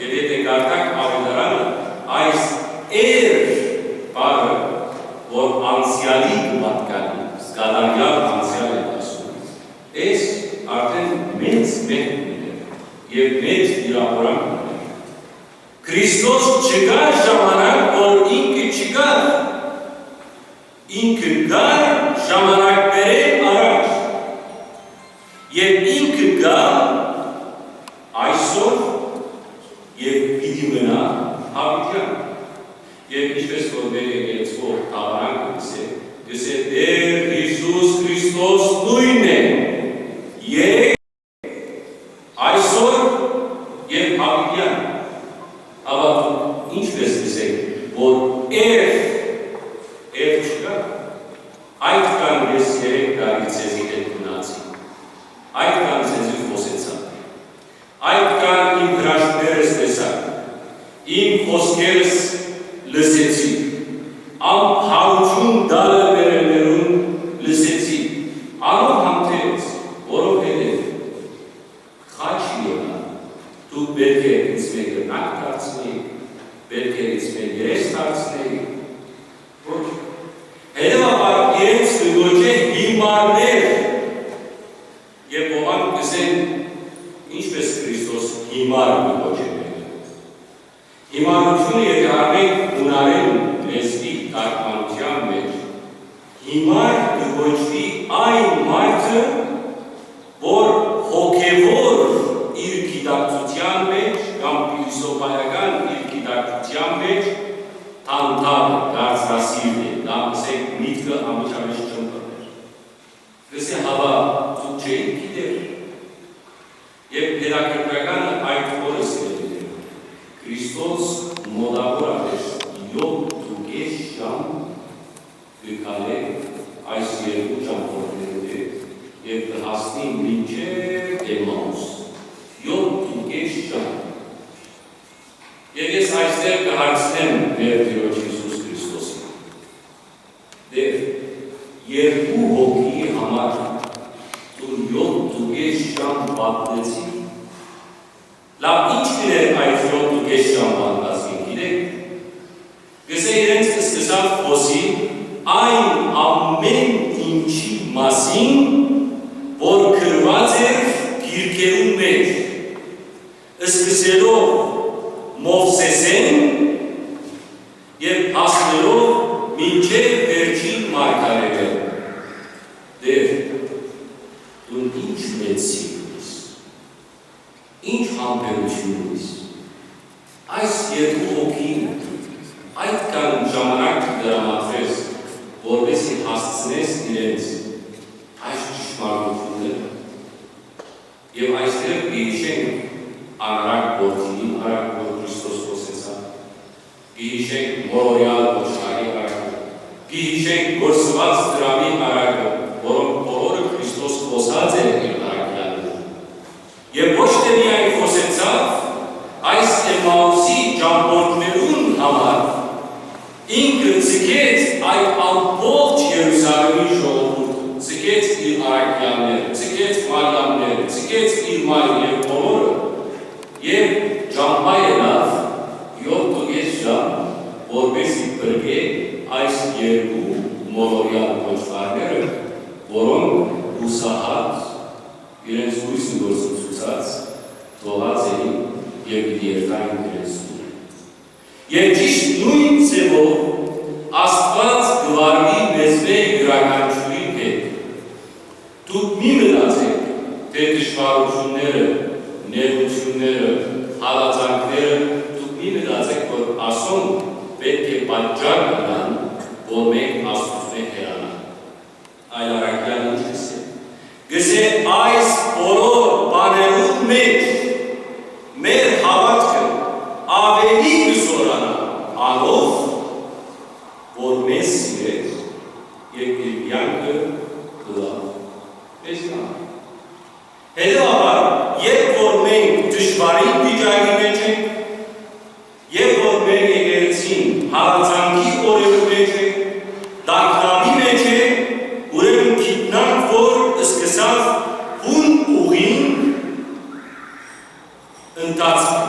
եւ եթէ կարդաք Աւետարանը, այս «էր» բառը, որ անցեալի կը պատկանի, կատարեալ անցեալ է ասում, այս արդէն մեծ մեղք մըն էր եւ մեծ վիրաւորակ մըն էր։ Քրիստոս չկայ ժամանակ, որ ինքը չկայ, ինքը կար ժամանակներէն առաջ, եւ ինքը կայ այսօր եւ պիտի մնայ յաւիտեան։ Եւ ինչպես որ մեր եկեղեցւոյ դաւանանքը կ'ըսէ, կ'ըսէ. «Տէր Յիսուս Քրիստոս նոյնն է, երեկ, Այսօր եւ յաւիտեան, հաւատում, ինչպէս կ'ըսէք, որ եր, եր չկայ, այդ կան ես երեք տարի ձեզի հետ մնացի, այդ կան ձեզի խօսեցայ, այդ կան իմ հրաշքներս տեսաք, իմ խօսքերս լսեցի, ան հարութիւն տալը մեռելներուն լսեցի, անոր հանդերձ, որովհետեւ խաչ յետոյ, դուք պէտք է ինձմէ կրնակ դարձնէիք, պէտք է ինձմէ երես դարձնէիք։ Ոչ։ Հետեւաբար իրենց կը կոչէ հիմարներ, եւ ոմանք կ'ըսեն, ինչպէս Քրիստոս հիմար կը կոչէ մերը։ Հիմարութիւնը եթէ առնենք յունարէն լեզուի թարգմանութեան մէջ, հիմար կը կոչուի այն մարդը, որ հոգեւոր իր գիտակցութեան մէջ կամ փիլիսոփայական իր գիտակցութեան մէջ թանթար է, կարծրասիրտ է, կամ, ըսենք, միտքը անմիջապէս չըմբռներ։ Կ'ըսէ, հապա դուք չէիք գիտեր։ Եւ հետաքրքրականը, այդ օրը, սիրելիներ, Քրիստոս մօտաւորապէս յոթ ու կէս ժամ կը քալէ այս երկու ճամբորդներու հետ եւ կը հասնի մինչեւ Էմաուս։ Յոթ ու կէս ժամ։ Եւ ես այստեղ կը հարցնեմ մեր Տիրոջ Յիսուս Քրիստոսին. Տէր, երկու հոգիի համար դուն յոթ ու կէս ժամ պատմեցի, լաւ, ի՞նչ կ'ընէր այդ յոթ ու կէս ժամվան ընթացքին, գիտեք, կ'ըսէ, իրենց կը սկսաւ խօսի այն ամէն ինչի մասին, որ գրուած էր գիրքերուն մէջ, սկսելով Մովսէսէն եւ հասնելով մինչեւ վերջին մարգարէները։ Տէր, դուն ի՞նչ մեծ սիրում ես, ի՞նչ համբերություն ունիս։ Այս երկու հոգին այդքան ժամանակ կը տրամադրես, որպեսզի հասցնես իրենց այս ճշմարտությունները։ Եւ այստեղ կը յիշենք անառակ որդիին առակ, որ Քրիստոս խօսեցաւ, կը յիշենք մորոյալ ոչխարի առակը, կը յիշենք կորսուած դրամի առակը, որոնք բոլորը Քրիստոս խօսած էր իր առաքեալներուն։ Եւ ոչ թե միայն խօսեցաւ, այս Էմաուսի ճամբորդներուն համար ինքը ձգեց այդ ամբողջ Երուսաղէմի ժողովուրդը, ձգեց իր առաքեալները, ձգեց Մարիամները, ձգեց իր մայրը եւ բոլորը, եւ ճամբայ ելաւ յոթ ու կէս ժամ, որպեսզի փրկէ այս երկու մոլորեալ կոչվարները, որոնք յուսահատ իրենց լոյսը գործընծուցած թողած էին եւ պիտի երթային իրենց տունը։ Եւ ճիշդ նոյն ձեւով Աստուած կը վարուի մեզմէ իւրաքանչիւրին հետ։ Դուք մի մտածէք, թէ դժուարութիւնները, նեղութիւնները, հալածանքները, դուք մի մտածէք, որ ասոնք պէտք է պատճառ ըլլան, որ մենք Աստուծմէ հեռանանք։ Այլ առաքեալը ի՞նչ կ'ըսէ։ Կ'ըսէ. «Այս բոլոր բաներուն մէջ մեր հաւատքը աւելի կը զօրանայ անով, որ մեզ սիրեց եւ իր կեանքը տուաւ մեզի համար»։ Հետեւաբար, երբ որ մենք դժուարին վիճակի մէջ ենք, երբ որ մեր եկեղեցին հալածանքի օրերու մէջ է, տագնապի մէջ է, ուրեմն գիտնանք, որ սկսաւ հուն ուղին ընթացքը։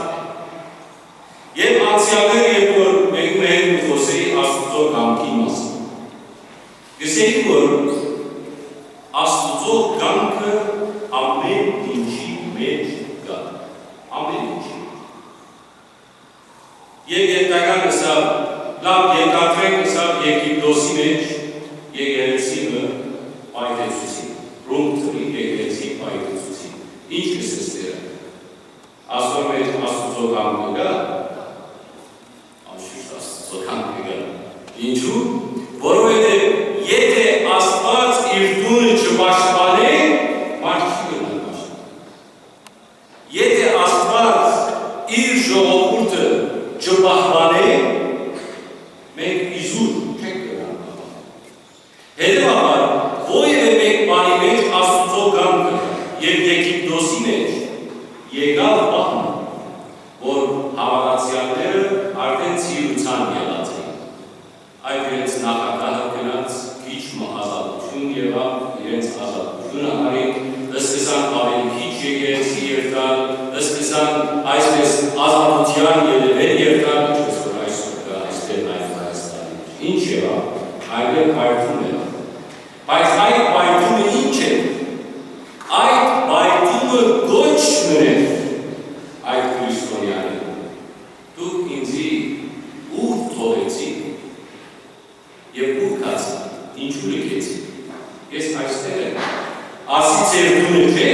Եւ անցեալներ, երբ որ մեկու հետ կը խօսէի Աստուծոյ կամքին մասին, կ'ըսէի, որ Աստուծոյ կամքը ամէն ինչի մէջ կայ, ամէն ինչի մէջ։ Եգեյտական ըսաւ, լաւ, ենթադրենք, ըսաւ, Եգիպտոսի մէջ եկեղեցի մը պայթեցուցին, Ռում թրի եկեղեցի պայթեցուցին։ Ի՞նչ կ'ըսես Տէրը։ Ասոր մէջ Աստուծոյ կամքը կայ։ Անշուշտ Աստուծոյ կամքը կայ։ Ինչու՞։ Որովհետեւ եթէ Աստուած իր տունը չպաշտպանէ, մարդ չի կրնար պաշտպանել։ իր ժողովուրդը չպահպանէ, մենք իզուր չենք կրնար պահպանել։ Հետեւաբար, որեւէ մէկ բանի մէջ Աստուծոյ կամքը եւ Եգիպտոսի մէջ եկաւ պահ մը, որ հաւատացեալները արդէն ցիրուցան եղած էին։ Այդ իրենց նախագահը գնաց, քիչ մը ազատութիւն եղաւ, իրենց ազատութիւնը առին, սկսան աւելի քիչ եկեղեցի երթալ, սկսան այսպես ազատութեան ետեւէն երթալ, ինչպես որ այսօր կայ այստեղ Հայաստանի մէջ։ Ինչ եղաւ, այլեւ պայթում եղաւ։ Բայց այդ պայթումը ինչ է։ Այդ պայթումը կոչ մըն էր այդ քրիստոնեաներուն։ Դուք ինծի ո՞ւր թողեցիք եւ ո՞ւր գացիք, ինչու լքեցիք։ Ես այստեղ եմ։ Ասի ձեր տունը չէ։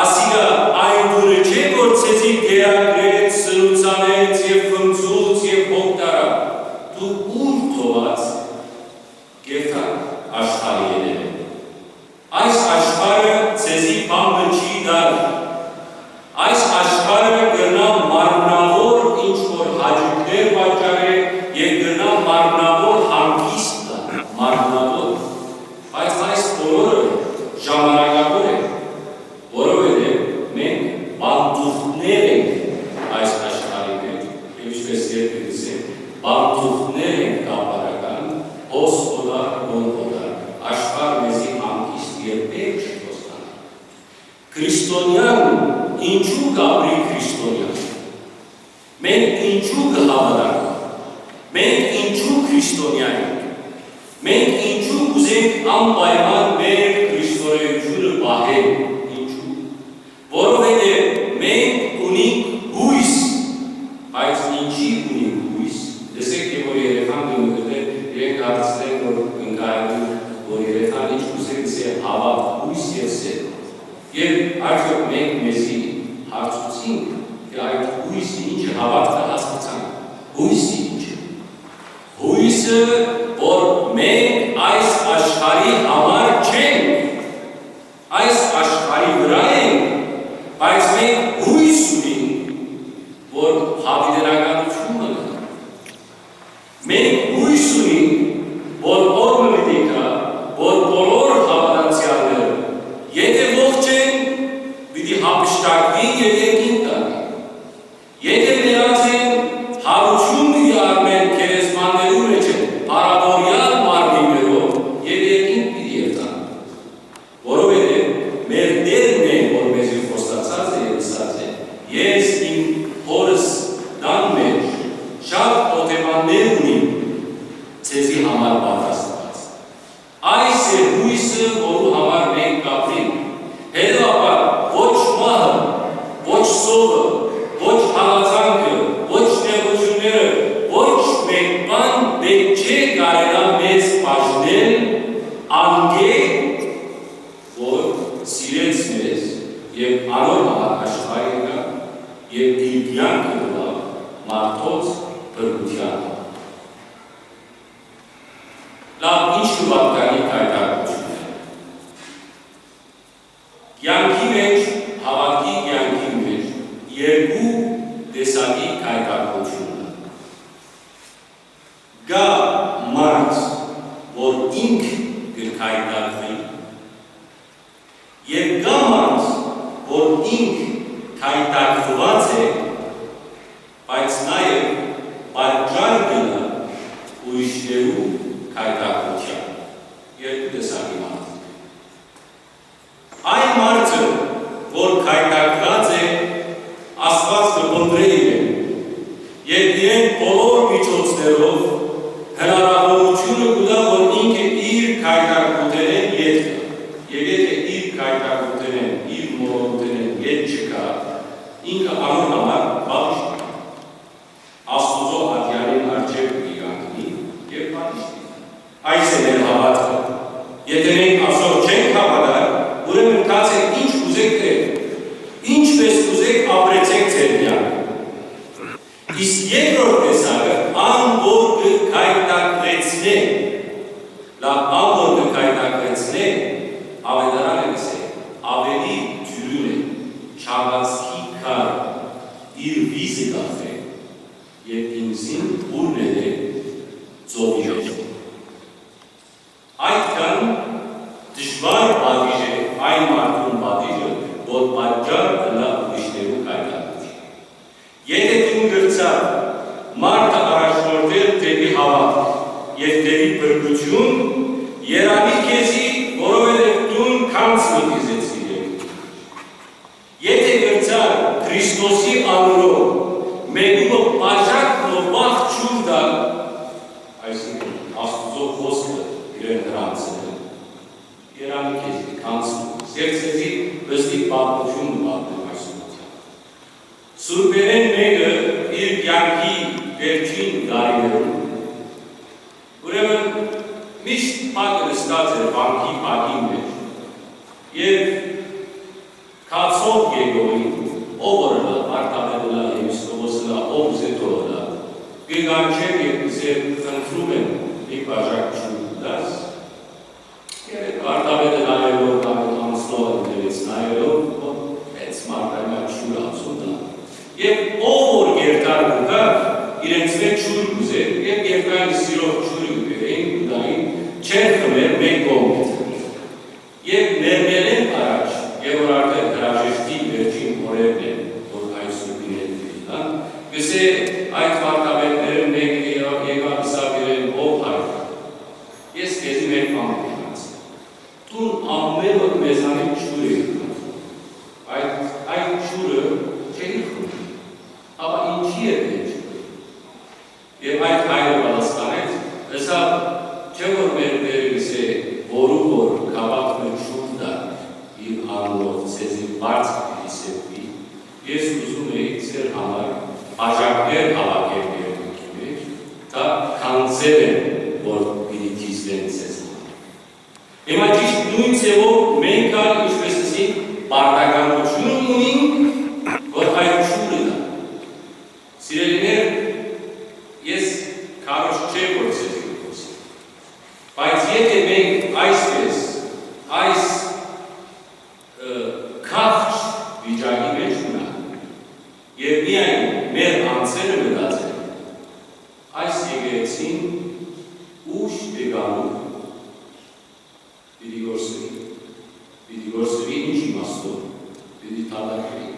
Ասիկա այն տունը չէ, որ ձեզի կերակրեց, սրուցանեց եւ խմցուց եւ հոգ տարաւ։ Դուք ո՞ւր թողած կերթաք աշխարհի ետեւէն։ Այս աշխարհը ձեզի բան մը չի տար։ Այս աշխարհը կրնայ մարմնաւոր ինչ որ հաճոյքներ պատճառէ եւ կրնայ մարմնաւոր հանգիստ տա, մարմնաւոր։ Բայց այս բոլորը ժամանակաւոր է, որովհետեւ մենք պանդուխտներ ենք այս աշխարհի մէջ, եւ ինչպես երբեք կ'ըսեմ, պանդուխտներ ենք կապարական, հոս օտար, հոն օտար, աշխարհ մեզի հանգիստ երբեք չի խոստանար։ Քրիստոնեան ինչու կ'ապրի քրիստոնեան։ Մենք ինչու կը հաւատանք։ Մենք ինչու քրիստոնեայ ենք։ Մենք ինչու կ'ուզենք անպայման մեր քրիստոնեայութիւնը պահել։ Ինչու։ Որովհետեւ մենք ունենք յոյս, բայց ինչի՞ ունենք յոյս։ Տեսեք թէ որ երեխան կը մտածէ, իրենք հարցնեն որ կնկայեն որ երեխան ինչ կ'ուզէ, կ'ըսէ հաւատք, յոյս եւ սէր։ Եւ արդեօք մենք մեզի հարցուցինք թէ այդ յոյսը ինչ է, հաւատքը հասկցանք, յոյսը ինչ է։ Յոյսը որ մենք այս աշխարհի համար չենք, այս աշխարհի վրայ ենք, բայց մենք յոյս ունենք որ յաւիտենականութիւն մը կայ։ Մենք յոյս ունենք որ օր մը պիտի գայ որ բոլոր հաւատացեալները եթէ ողջ են, պիտի յափշտակուին եւ երկինք տանին։ Եթէ մեռած են, յարութիւն պիտի առնեն գերեզմաններու մէջ, փառաւորեալ մարմիններով եւ երկինք պիտի երթան։ Որովհետեւ մեր Տէրն է որ մեզի խոստացած է եւ ըսած է. «Ես իմ Հօրս տան մէջ շատ օթեւաններ ունիմ ձեզի համար պատրաստուած»։ Այս է յոյսը որու համար մենք կ'ապրենք։ Հետեւաբար ոչ մահը, ոչ սովը, ոչ հալածանքը, ոչ նեղութիւնները, ոչ մէկ բան պէտք չէ կարենայ մեզ բաժնել անկէ որ սիրեց մեզ եւ անոր համար աշխարհ եկայ եւ իր կեանքը տուաւ մարդոց փրկութեան համար։ Լաւ, ինչ կը պատկանի գայթակղութիւնը։ Կեանքի մէջ, հաւատքի կեանքի մէջ երկու տեսակի գայթակղութիւն կայ։ Կայ մարդ որ ինք կը գայթակղի, եւ կայ մարդ որ ինք գայթակղուած է, բայց նաեւ պատճառ կ'ըլլայ ուրիշներու գայթակղութեան։ Երկու տեսակի մարդ։ Այն մարդը որ գայթակղած է, Աստուած կը փնտռէ իրեն եւ իրեն բոլոր միջոցներով հնարաւորութիւնը կու տայ որ ինքը իր գայթակղութենէն ետ գայ։ Եւ եթէ իր գայթակղութենէն, իր մոլորութենէն ետ չգայ, ինքը անոր համար պատիժ կ'ըլլայ։ Աստուծոյ ատեանին առջեւ պիտի կանգնի եւ պատիժ պիտի տայ։ Այս է մեր հաւատքը։ Եթէ մենք ասոր չենք հաւատար, ուրեմն գացէք ինչ կ'ուզէք գրէք, ինչպէս կ'ուզէք ապրեցէք ձեր կեանքը։ Իսկ երկրորդ տեսակը, ան որ կը գայթակղեցնէ, լաւ, ան որ կը գայթակղեցնէ, Աւետարանը կ'ըսէ, աւելի դիւրին է, չաղացքի քարը։ իր վիզը կախէ եւ ինքզին ուրն է դէ ծովի մէջ։ Այդքան դժուար պատիժ է այն մարդուն պատիժը, որ պատճառ ըլլայ ուրիշներու գայթակղութիւնը։ Եթէ դուն կրցար մարդը առաջնորդել դէպի հաւատք եւ դէպի փրկութիւն, երանի քեզի, որովհետեւ դուն գանձ մը դիզեցիր երկրի։ Եթէ կրցար Քրիստոսի անունով մէկու մը բաժակ մը վախ ջուր տալ, այսինքն Աստուծոյ խօսքը իրեն հրամցնել, երանի քեզի, գանձ մը, եւ ձեզի պզտիկ պատմութիւն մը պատմեմ այսօր։ Սուրբերէն մէկը իր կեանքի վերջին տարիներուն, ուրեմն, միշտ փակ նստած էր վանքի փակին մէջ եւ գացող եկողին, ով որ ըլլայ, վարդապետ ըլլայ, եպիսկոպոս ըլլայ, ով ուզէ թող ըլլայ, կը կանչէր եւ կ'ըսէր. «Խնդրում եմ, մի բաժակ ջուր տաս»։ Երեկ վարդապետը նայելով կամ անցնողը դրեց նայելով, որ հենց մարդայնակ ջուր անցում տան։ Եւ ով որ կերտար կու գար, իրենց մէջ ջուր կ'ուզէր, եւ կերտային սիրով ջուրը կը բերէին, կու տային, չեն խմեր, մէկ կողմ կը դնէին։ Եւ մեռնելէն առաջ, եւ որ արդեն հրաժեշտի վերջին օրերն են, որ այն սուրբինեն դիրնան, կ'ըսէ. «Այդ վարդապետներէն մէկը եկաւ, եկաւ, ըսաւ իրեն. Ով հայր, ես քեզի մէկ բան կ'ըսեմ. դուն ամէն օր մեզանից ջուր էիր խնդրում, այդ, այդ ջուրը չէիր խմում, հապա ինչի՞ էր այդ ջուրը»։ Եւ այդ հայրը պատասխանեց, ըսաւ. «Չէ՞ որ մեր Տէրը կ'ըսէ, որու որ գաւաթ մը ջուր տայ իր անունով, ձեզի վարձք պիտի սեպուի։ Ես ուզում էի ձեր համար բաժակներ հաւաքել երկնքի մէջ, դա գանձեր են, որ պիտի դիզվեն ձեզ համար»։ Հիմա ճիշդ նոյն ձեւով մենք ալ, ինչպէս ըսինք, պարտականութիւն ունինք, որ այդ ջուրը տանք։ Սիրելիներ, ես քարոզ չեմ, որ ձեզի կը խօսեմ, բայց եթէ մենք այսպէս, այս, ը, քաղց վիճակի մէջ մնանք եւ միայն մեր անձերը մտածենք, այս եկեղեցին ուշ տեգանուր պիտի կորսուի, պիտի կորսուի ինչ իմաստով, պիտի դատարկուի։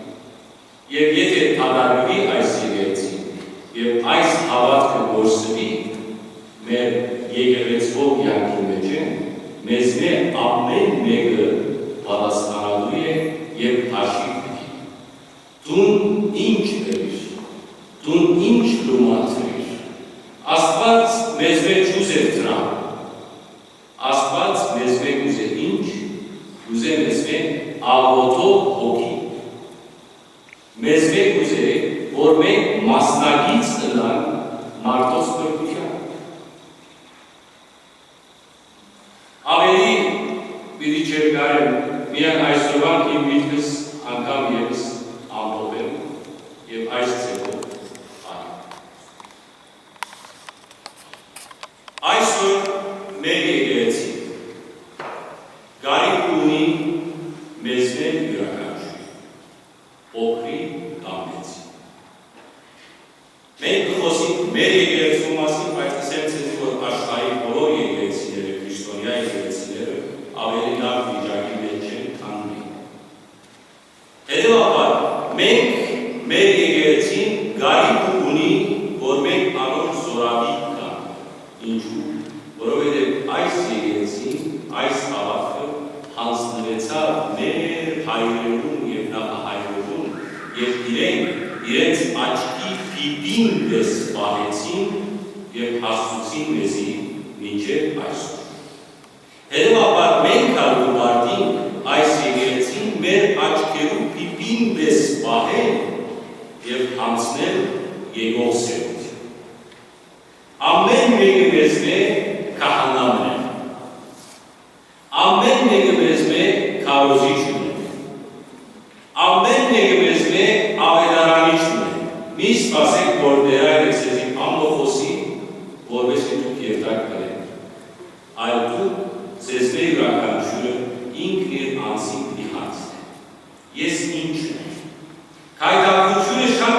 Եւ եթէ դատարկուի այս եկեղեցին եւ այս հաւատքը կորսուի մեր եկեղեցւոյ կեանքի մէջէն, մեզմէ ամէն մէկը պատասխանատու է եւ հաշիւ պիտի տայ. «Դուն ինչ ըրիր, դուն ինչ լուման ըրիր»։ Աստուած մեզմէ չուզեր դրամ։ Աստուած մեզմէ կ'ուզէ ինչ, կ'ուզէ մեզմէ աղօթող հոգի։ Մեզմէ կ'ուզէ, որ մենք մասնակից ըլլանք մարդոց փրկութեան։ Աւելի պիտի չերկարեմ, միայն այսօրվան իմ միտքս անգամ եւս ամփոփեմ եւ այս ձեւով ա-, այսօր մեր եկեղեցին կարիք ունի մեզմէ յուրաքանչիւր, փոքրի կամ մեծի։ Մենք կը խօսենք մեր եկեղեցու մասին, բայց կ'ըսեմ ձեզի, որ աշխարհի բոլոր եկեղեցիները, քրիստոնեայ եկեղեցիները աւելի լաւ վիճակի մէջ չեն, քան մենք։ Հետեւաբար, մենք, մեր եկեղեցին կարիք ունի, որ մենք անոր զօրավիգ գանք։ Ինչու՞։ Որովհետեւ այս եկեղեցին, այս հաւատքը յանձնուեցաւ մեր հայրերուն եւ նախահայրերուն, եւ իրենք իրենց աչքի պիպին պէս պահեցին եւ հասցուցին մեզի մինչեւ այսօր։ Հետեւաբար մենք ալ կ'ուղարկենք այս եկեղեցին մեր աչքերու պիպին պէս պահել եւ յանձնել եկող սերունդին։ Ամէն մէկը մեզմէ քահանա մըն է։ Ամէն մէկը մեզմէ քարոզիչ մըն է։ Ամէն մէկը մեզմէ աւետարանիչ մըն է։ Մի սպասէք, որ Տէր Հայրը ձեզի ամբոխ խօսի, որպէս զի դուք երթաք գնաք, այլ դուք ձեզմէ յուրաքանչիւրը ինքն իր անձին պիտի յանձնէ։ Ես ի՞նչ եմ։ Գայթակղութիւնը շատ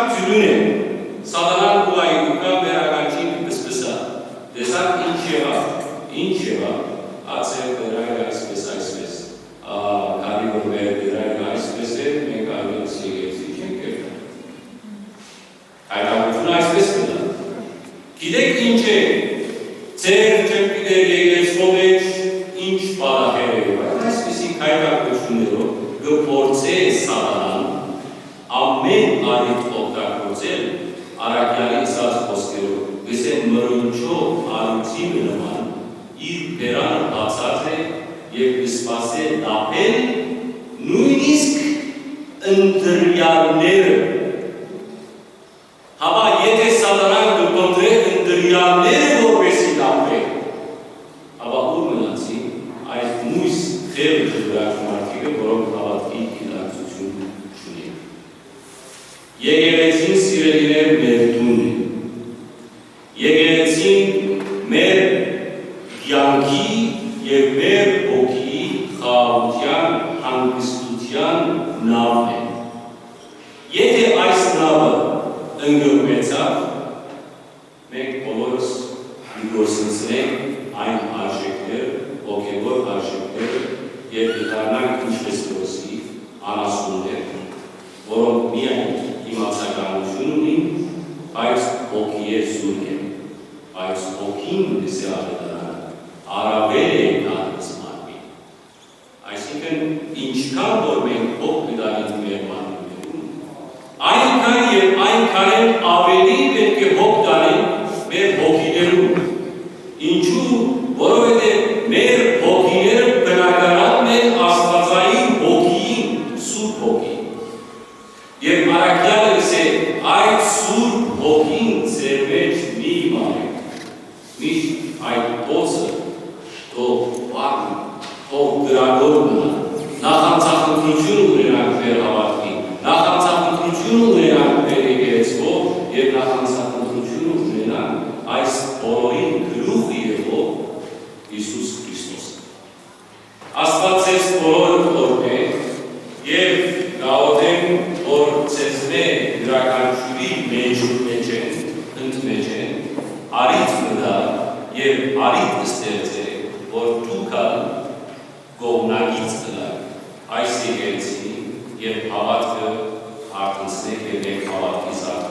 Արիթ օգտագործել առաքեալի ըսած խօսքերով, կ'ըսեն մրունչով արիթի մը նման, իր բերանը բացած է եւ կը սպասէ լափել նոյնիսկ ընտրեալները։ Հապա եթէ սատանան կը փնտռէ ընտրեալները որպէսզի լափեն, հապա ո՞ւր մնացին այս մոյս խեղճ դրակ մարդիկը, որոնք հաւատքի գիտակցութիւն չունին։ Եկեղեցին, սիրելիներ, մեր տունն է։ Եկեղեցին մեր կեանքի եւ մեր հոգիի խաղաղութեան, հանգստութեան նաւն է։ Եթէ այս նաւը ընկղմուեցաւ, մենք բոլորս կը կորսնցնենք այն արժէքները, հոգեւոր արժէքները, եւ կը դառնանք, ինչպէս որ ըսի, անասուններ, որոնք միայն իմացականութիւն ունին, բայց հոգիէ զուրկ են, բայց հոգին, կ'ըսէ Աղետարանը, առաւել է քան մարմին։ Այսինքն, ինչքան որ մենք հոգ կը տանենք մեր մարմիններուն, այնքան եւ այնքան էլ աւելի պէտք է հոգ տանենք մեր հոգիներուն։ Ինչու՞, որովհետեւ մեր հոգիները բնակարանն են Աստուածային հոգիին, Սուրբ Հոգին։ Եւ առաքեալը կ'ըսէ. «Այդ Սուրբ Հոգին ձեր մէջ մի մարեք, միշտ այդ բոցը թող պարի, թող կրակոր մնայ»։ Նախանձախնդրութիւն ունենանք մեր հաւատքին, նախանձախնդրութիւն ունենանք մեր եկեղեցւոյ եւ նախանձախնդրութիւն ունենանք այս բոլորին գլուխը եղող Յիսուս Քրիստոսը։ Աստուած ձեզ բոլորը կ'օրհնէ եւ կ'աղօթեմ, որ ձեզմէ իւրաքանչիւրի մէջը, մէջէն, ընդմէջէն արիթ մը տայ եւ արիթ ստեղծէ, որ դուք ալ կողմնակից ըլաք այս եկեղեցին եւ հաւատքը արթնցնէք եւ մենք հաւատքի զարդ